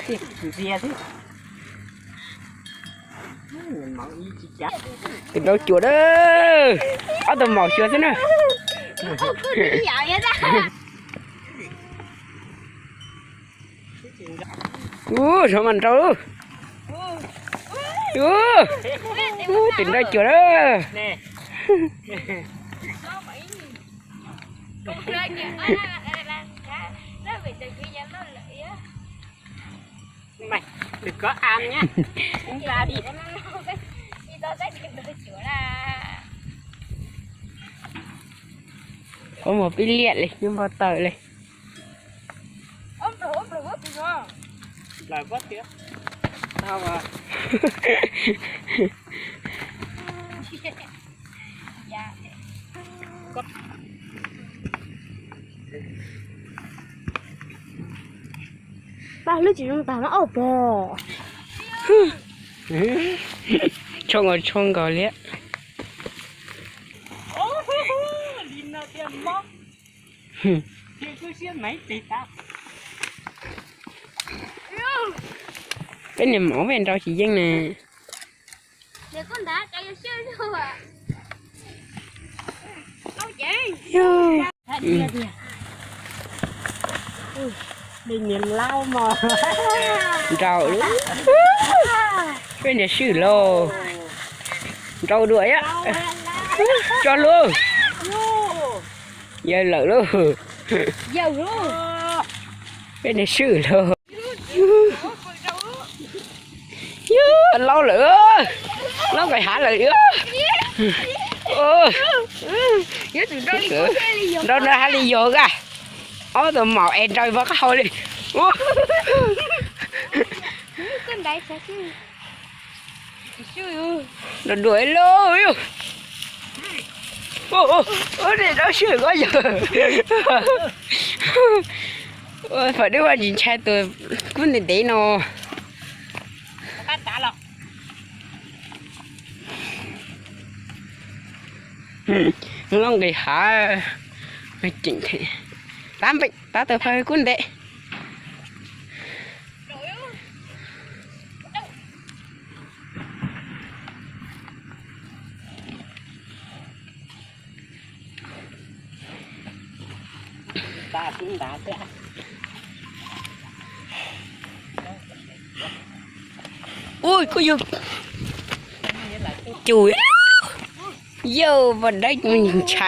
Tus nrau cuam na, ob tug maum xyuas xwb na. Ub, rov mas nrau. Ub, ub, tus nrau cuam na. Mày, đừng có ăn nhá. Chúng ta đi. Ua mos pib liaj li, nyuj npau taws li. Lời vớt kìa. Tao mà. Tao lub tsis zoo tag no au pog. Tshoo nkaus tshoo nkaus li. Peb niag maum peb nrau tsis yeej ne. Nrau lub. Peb niag swm lauj. Nrau dua yom. Tso lauj. Yawg lawm lauj. Peb niag swm lauj. Yog laub lawm, laub nqis hav lawm. Nrau no haj li yog a, ob tug maum es nrau pov qab hau li. Dua dua lauj. Ub, ub, ub, dab swm ko yog. Ua, Fawm Dub Vaj tsis ntshai tus kub ntev ntev no. Laub nqis hav, ceem thiab. Tab npe, tab tau phaw kub ntev. Ui, kuj yug cus, yawg Vaj Dub ntshai.